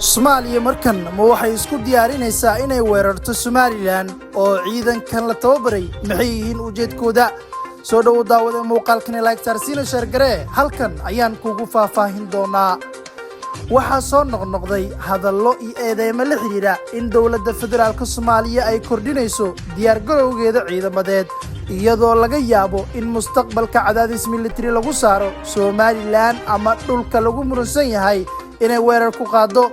Soomaaliya markan ma waxay isku diyaarinaysaa inay weerarto Somaliland? Oo ciidankan la tababaray maxay yihiin ujeedkooda? Soo dhowo daawada, muuqaalkani like saar, siina share garee. Halkan ayaan kugu faahfaahin doonaa. Waxaa soo noqnoqday hadallo iyo eedeymo la xidhiidha in dowladda federaalka Soomaaliya ay kordhinayso diyaargarowgeeda ciidamadeed, iyadoo laga yaabo in mustaqbalka cadaadis militari lagu saaro Somaliland ama dhulka lagu muransan yahay inay weerar ku qaaddo.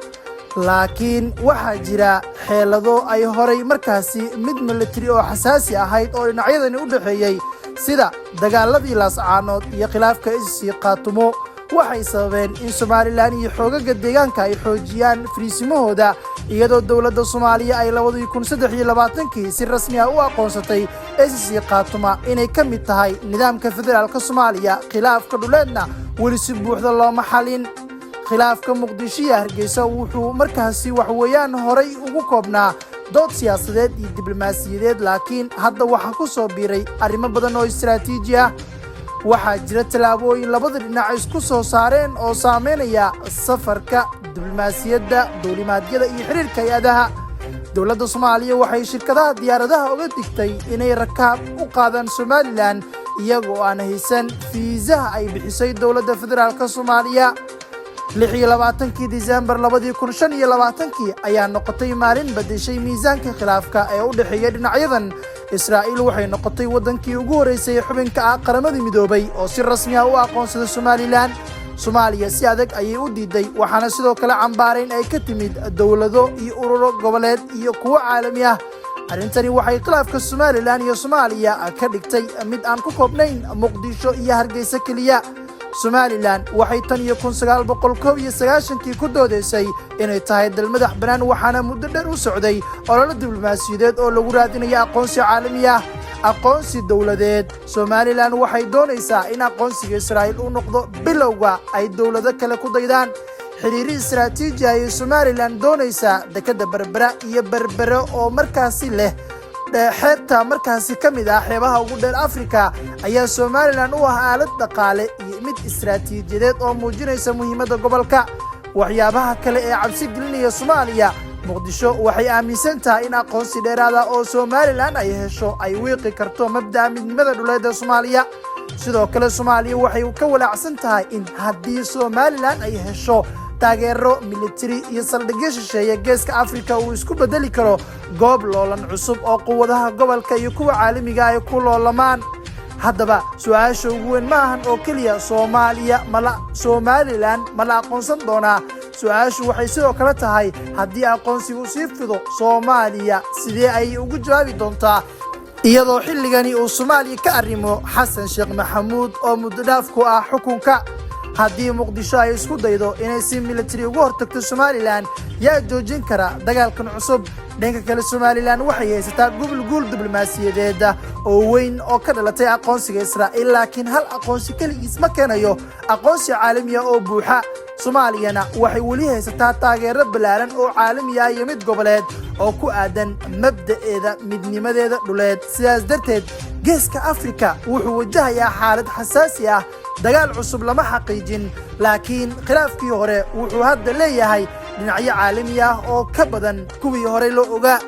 Laakiin waxaa jira xeelado ay horay markaasi mid militari oo xasaasi ahayd oo dhinacyadani u dhexeeyey, sida dagaaladii Laascaanood iyo khilaafka SSC Khaatumo, waxay sababeen in Somaliland iyo xoogaga deegaanka ay xoojiyaan fariisimahooda, iyadoo dowladda Soomaaliya ay 2023-kii si rasmi ah u aqoonsatay SSC Khaatuma inay ka mid tahay nidaamka federaalka Soomaaliya. Khilaafka dhuleedna weli si buuxda looma xalin. Khilaafka Muqdisho iyo Hargeysa wuxuu markaasi waxweeyaan horay ugu koobnaa dood siyaasadeed iyo diblomaasiyadeed, laakiin hadda waxaa ku soo biiray arrimo badan oo istaraatiiji ah. Waxaa jira tallaabooyin labada dhinac isku soo saareen oo saameynaya safarka, diblomaasiyadda, duulimaadyada iyo xiriirka hay-adaha. Dowladda Soomaaliya waxay shirkadaha diyaaradaha uga digtay inay rakaab u qaadaan Somaliland iyagoo aan haysan fiisaha ay bixisay dowladda federaalka Soomaaliya. 26-kii Disembar 2025-kii ayaa noqotay maalin bedeshay miisaanka khilaafka ee u dhexeeya dhinacyadan. Israa'iil waxay noqotay waddankii ugu horreysay xubinka ah Qaramada Midoobay oo si rasmi ah u aqoonsada Somaliland. Soomaaliya si adag ayay u diiday, waxaana sidoo kale cambaarayn ay ka timid dowlado iyo ururo goboleed iyo kuwo caalami ah. Arrintani waxay khilaafka Somaliland iyo Soomaaliya ka dhigtay mid aan ku koobnayn Muqdisho iyo Hargeysa keliya. Somaliland waxay tan iyo 1991-kii ku doodeysay inay tahay dal madax bannaan, waxaana muddo dheer u socday ololo diblomaasiyadeed oo lagu raadinayo aqoonsi caalami ah, aqoonsi dowladeed. Somaliland waxay doonaysaa in aqoonsiga Israa'iil uu noqdo bilowga ay dowlado kale ku daydaan. Xiriiri istaraatiiji ayay Somaliland doonaysaa. Dekadda Berbera iyo Berbere oo markaasi leh xeebta markaasi ka mid ah xeebaha ugu dheer Afrika ayaa Somaliland u ah aalad dhaqaale iyo mid istaraatiijiyadeed oo muujinaysa muhiimadda gobolka. Waxyaabaha kale ee cabsi gelinaya Soomaaliya: Muqdisho waxay aaminsan tahay in aqoonsi dheeraada oo Somaliland ay hesho ay wiiqi karto mabda'a midnimada dhuleed ee Soomaaliya. Sidoo kale, Soomaaliya waxay ka walaacsan tahay in haddii Somaliland ay hesho taageero militari iyo saldhigyo shisheeye, Geeska Afrika uu isku bedeli karo goob loolan cusub oo quwadaha gobolka iyo kuwa caalamiga ay ku loolamaan. Haddaba, su-aasha ugu weyn ma ahan oo keliya Soomaaliya mala Somaliland ma la aqoonsan doonaa. Su-aashu waxay sidoo kale tahay, haddii aqoonsigu sii fido, Soomaaliya sidee ayay ugu jawaabi doontaa, iyadoo xilligani uu Soomaaliya ka arrimo Xasan Sheekh Maxamuud oo muddo dhaaf ku ah xukunka? Haddii Muqdisho ay isku daydo inay si militari uga hortagto Somaliland, yaa joojin kara dagaalkan cusub? Dhanka kale, Somaliland waxay haysataa gubul guul diblomaasiyadeed oo weyn oo ka dhalatay aqoonsiga Israa'iil, laakiin hal aqoonsi keligiis ma keenayo aqoonsi caalamiya oo buuxa. Soomaaliyana waxay weli haysataa taageero ballaaran oo caalami ah iyo mid goboleed oo ku aadan mabda'eeda midnimadeeda dhuleed. Sidaas darteed, Geeska Afrika wuxuu wajahayaa xaalad xasaasi ah. Dagaal cusub lama xaqiijin, laakiin khilaafkii hore wuxuu hadda leeyahay dhinacyo caalami ah oo ka badan kuwii horey loo ogaa.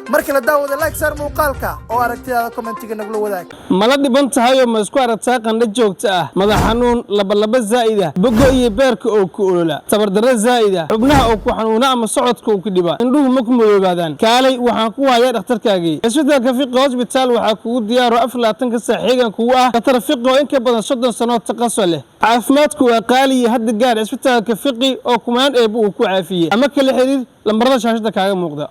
Mar kale, daawada, like saar muuqaalka oo aragtidaada commentiga nagula wadaag. Mala dhiban tahayoo ma isku aragtaa qandho joogto ah, madax xanuun, labalaba zaa'ida, bogo iyo beerka oo ku olola, tabardarro zaa'ida, xubnaha oo ku xanuuna ama socodka uu ku dhiba, indhuhu ma ku madoobaadaan? Kaalay, waxaan ku hayaa dhakhtarkaagii. Cisbitaalka Fiqi Hosbitaal waxaa kugu diyaaro 24-ka saac xeegan kugu ah dhakhtar Fiqi oo in ka badan 30 sano taqaso leh. Caafimaadku waa qaaliya, hadda gaar cisbitaalka Fiqi oo kumaan eebba uu ku caafiyey, ama kala xiriir lambarada shaashada kaaga muuqda.